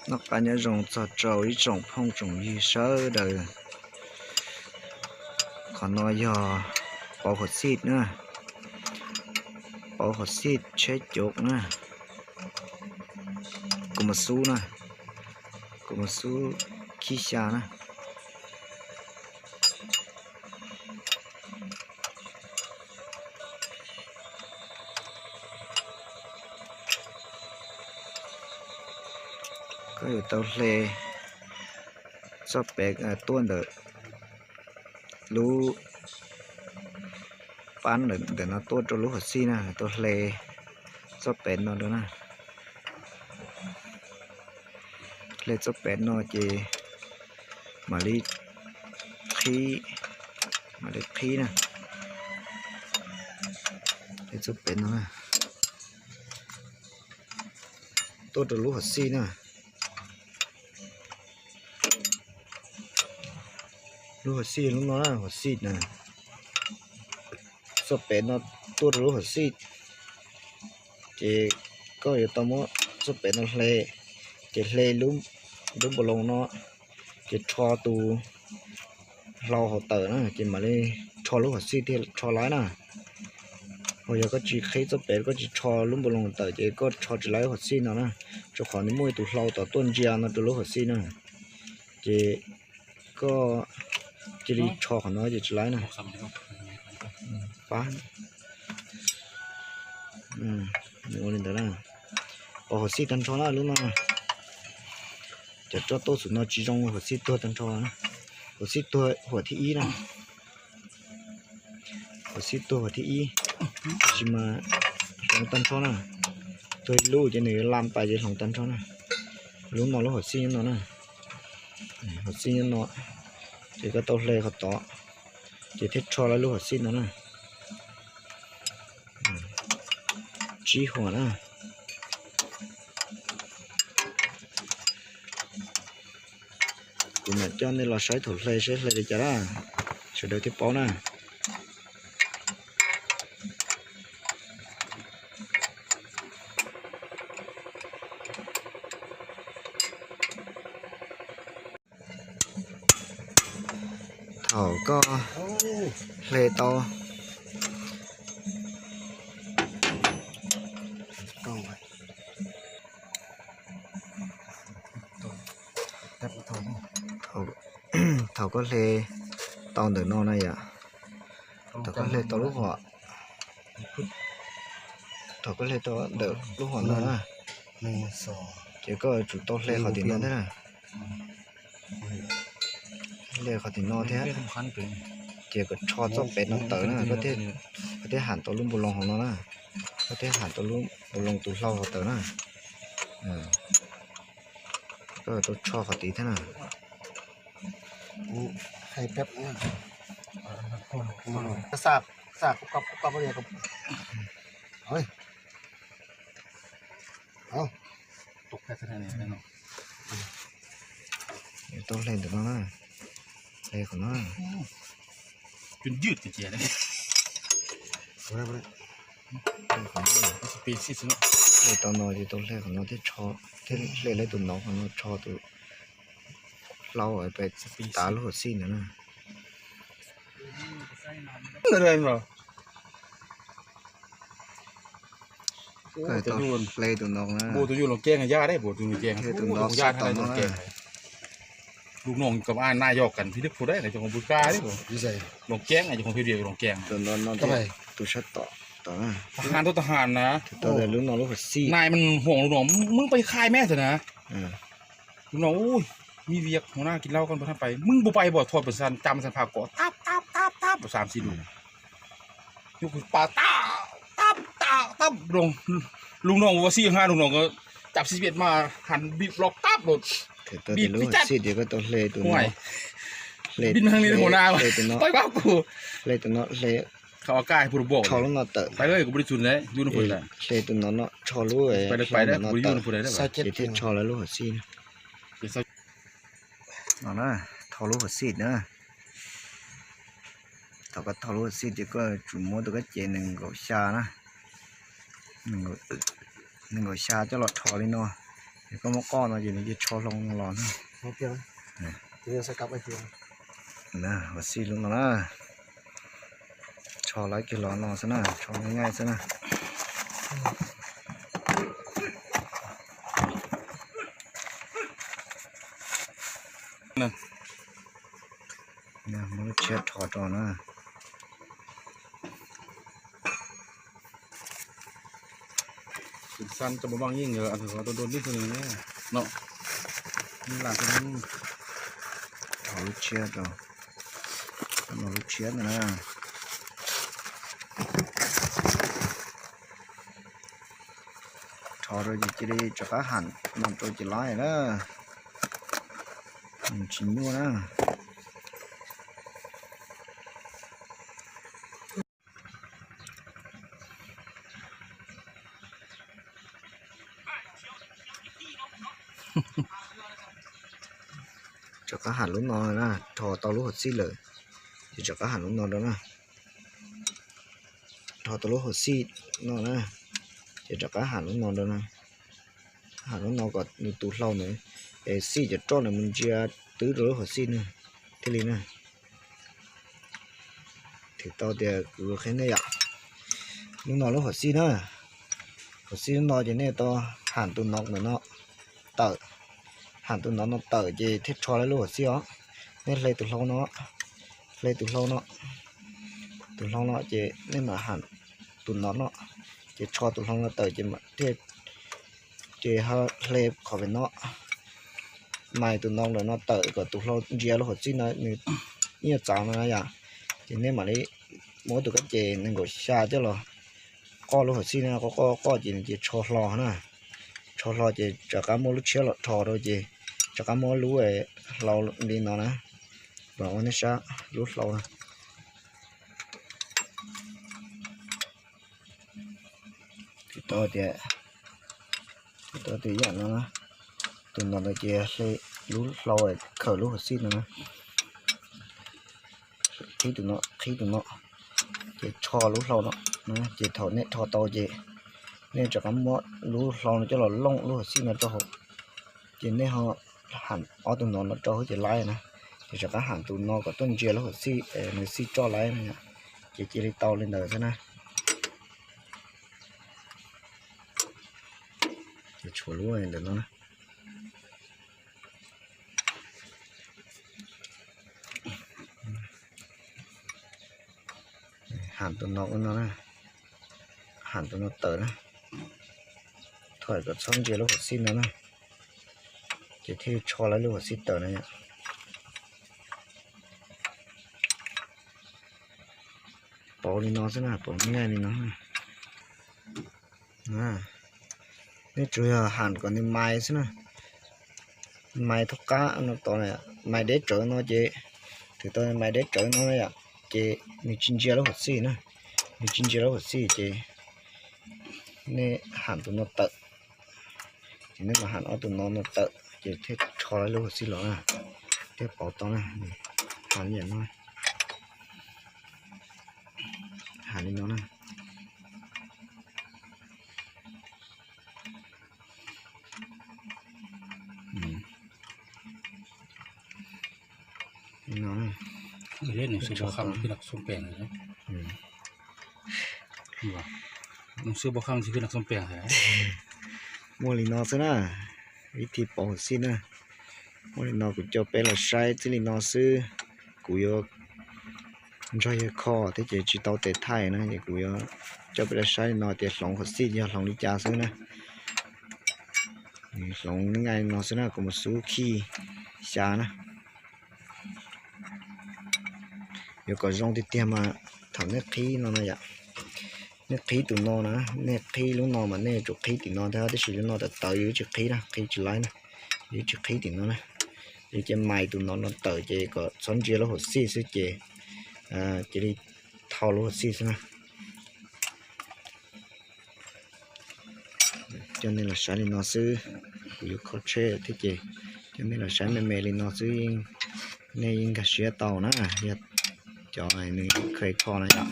Noj qab nyob zoo txog rau ib tsoom phooj tsoom ywg sawv daws. Qhov no yog pauv huam xij na, pauv huam xij tsheb cuv na, kuv mas xub na, kuv mas xub khib xya na. Koj yuav tau hle txoj pem tuaj ntawm lub pab ntawm no tuaj rau lub huam xij na, tau hle txoj pem no rau na. Hle txoj pem no ces mam li qhib, mam li qhib na. Hle txoj pem no na, tuaj rau lub huam xij na. Lub huam xij lub no na, huam xij na. Txoj pem no tuaj rau lub huam xij, ces koj yuav tau muab txoj pem no hle, ces hle lub npau loos no, ces rho tus hlau hauv tawm na, ces mam li rho lub huam xij thiaj rho laib na. Ho yog koj tsis qhib txoj pem, koj tsis rho lub npau loos tawm ces koj rho tsis laib lub huam xij no na, rau qhov nws muaj ib tus hlau tom tuaj ntsia no rau lub huam xij na. Ces koj cia li rho qhov no ces tsis laib na. Pab, ua li ntawd na. Pauv huam xij tag nrho na lub no. Cov roj tuaj xwm no tsis zoo huam xij tuag tag nrho. Huam xij tuag huam thib ib na. Huam xij tuag huam thib ib, tab sis mas hloov tag nrho na. Tuag ib lub ces nws yuav la pais ces hloov tag nrho na. Lub no lub huam xij nyob no na. Huam xij nyob no, ces koj tau hle qhov tod, ces thiaj rho laib lub huam xij no na. Tsib huam na. Kuv mam coj nej los saib thaum hle seb hle li cas na, sawv daws thiaj paub na. Thaum koj hle tau, thaum koj hle tau ntawm no na yom, thaum koj hle tau lub huam, thaum koj hle tau ntawm lub huam no na, ces koj yuav tsum tau hle qhov tim no thiab na. Hle qhov tim no thiab, ces kom rho txoj pem no tawm na, koj thiaj ham tau lub npau loos hauv no na, koj thiaj ham tau lub npau loos tus hlau hauv tawm na. Koj tau rho qhov tid thiab na. Tau hle ntawm no na, hle qhov no. Hle tau no ces tau hle qhov no thiab, thiaj hle laib tus no, qhov no rho tus hlau pais tav lub huam xij ntawd na. Koj tau hle tus no na, hle tus no tau no na. Lub no kam aj naj yog kam phij lwb phu dai, cov khoom pw kaj, loos keeb, cov khoom phij vias loos keeb. Tus no no thiab tus sab tom tom na. Tahan tau tahan na. Tau lub no lub huam xij. Nai mas hoom lub no, mub pais khai me ntawd na. Lub no, ui, me vias hov na kis lauj koj pab thaj pais, mub puas pais pom thom pes xas cam xas pham kom tap tap tap tap xam xis lus. Nyuj kws pas tap tap tap tap, lub no ua xij ha, lub no cam xis vias mas han bi los kab los. Bi lub xij tias koj tau hle tus no, hle tus no, hle tus no, hle, rho lub no tawm, hle tus no no, rho lub no tawm, ces thiaj rho lawv lub huam xij no. No na, rho lub huam xij na. Thaum koj rho lub huam xij ces koj tsum muab tus kab ces nees nkaum xya na, nees nkaum xya coj los rho li no. Koj muab qoj no ces nws cia tsho hlo los na. Huas xij lub no na. Tsho lawv kiag los no xwb na, tsho nyaij nyaij xwb na. Muab lub tshiab rho rau na. Rho lub tshiab rau, no lub tshiab ntawd na. Rho rau ces cia li rov qab ham no rau ces laiv na. Tsis nyuaj na. Rov qab ham lub no na, rho tau lub huas xij lawm, ces rov qab ham lub no rau na. Rho tau lub huas xij no na, ces rov qab ham lub no rau na. Ham lub no kom nws tus hlau ntawd es xij cov roj ntawd mus ntsia twb rau lub huas xij na thiaj li na. Thwm tau tias kuv qhia nej yom. Lub no lub huas xij na, huas xij lub no ces nej tau ham tus no ntawm no tawm, ham tus no no tawm ces thiaj rho lawm lub huas xij os. Nej hle tus hlau no, hle tus hlau no, tus hlau no ces nej mam ham tus no no, ces rho tus hlau no tawm ces thiaj, ces hle qhov pem no, mais tus no lawm no tawm kom tus hlau ntsia lub huas xij no nws nyuaj txav no na yom. Ces nej mam li muab tus kab ces nees nkaum xya coj los qoj lub huas xij na, qoj qoj qoj ces nws cia tsho hlo na. Tsho hlo ces rov qab muab lub tshiab los rho rau ces rov qab muab lub hlau li no na, los ua nej saib lub hlau na. Tau tias, tau tias yam no na, tus no ntawd ces hle lub hlau khawm lub huas xij no na. Qhib tus no, qhib tus no, ces tsho lub hlau no, ces thaum nej rho tau ces nej rov qab muab lub hlau no coj los looj lub huas xij no rau hauv, ces nej ho ham ob tus no no rau hauv ces laiv na. Ces rov qab ham tus no kom tuaj ntsia lub huas xij, nws xij roj laiv na, ces cia li tau li ntawd xwb na. Ces tshuav lub ntawm no na. Ham tus no ua no na, ham tus no tawm na, thaum kom txhob ntsia lub huas xij no na, ces thiaj tsho lawm lub huas xij tawm na yom. Pauv li no xwb na, pauv nyaij li no. Nej tsuas yog ham kom nws mais xwb na, mais thoob qab no tod, mais deb tsawv no ces, thaum tau mais deb tsawv no yom, ces nws tsis ntsia lub huas xij na, nws tsis ntsia lub huas xij ces nej ham tus no tawm, ces nej mam ham ob tus no no tawm ces thiaj tsho lawm lub huas xij los na, thiaj pauv tau na. Ham li no, ham li no na. Muaj li no xwb na, ib thij pauv huas xij na. Muaj li no kuv coj peb los saib txij li no xwb. Kuv yuav nrog yawg kho thiab ces tsis tau tes thaij na, ces kuv yuav coj peb los saib li no tias hloov huas xij yog hloov li cas xwb na. Hloov nyaij li no xwb na, kuv mus xub khij xya na. Yuav kom zoo tiag tiag mas thaum nej qhib no no yom, nej qhib tus no na, nej qhib lub no mas nej tsum qhib tim no thiab, tab sis lub no tawv tawv yus tsis qhib na, qhib tsis laib na, yus tsis qhib tim no na. Yus ces mais tus no no tawm ces kom txhob ntsia lub huas xij xwb ces cia li thau lub huas xij xwb na. Coj nej los saib li no xwb, kuv yuav kho tsheb thiab ces coj nej los saib me me li no xwb, nej yeej nkag siab tau na, yog cov nws kheev kho na yom.